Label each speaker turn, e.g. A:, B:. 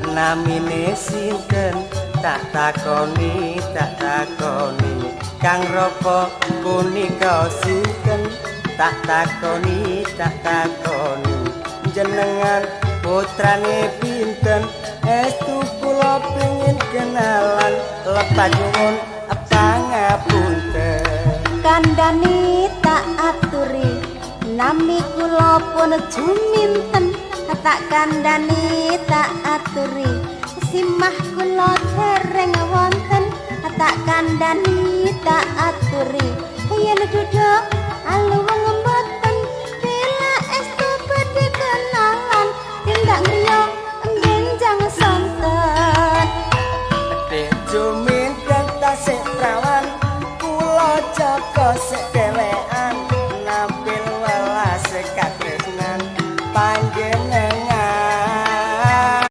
A: Namine sinten tak takoni, tak takoni. Kang rapa punika sinten tak takoni, tak takoni. Jenengan putrane pinten? Estu kula pengin kenalan, lepat nyuwun pangapunten.
B: Kandhani tak aturi, nami kula pun juminten. Tak kandhani tak aturi, simah kula dereng wonten. Tak kandhani tak aturi, yen duduk aluwung mboten. Bila estu badhe kenalan, tindak griya benjang sonten.
A: Dek juminten tasih prawan, kula jaga sik dhewean, nampil welas katresnan panjenengan.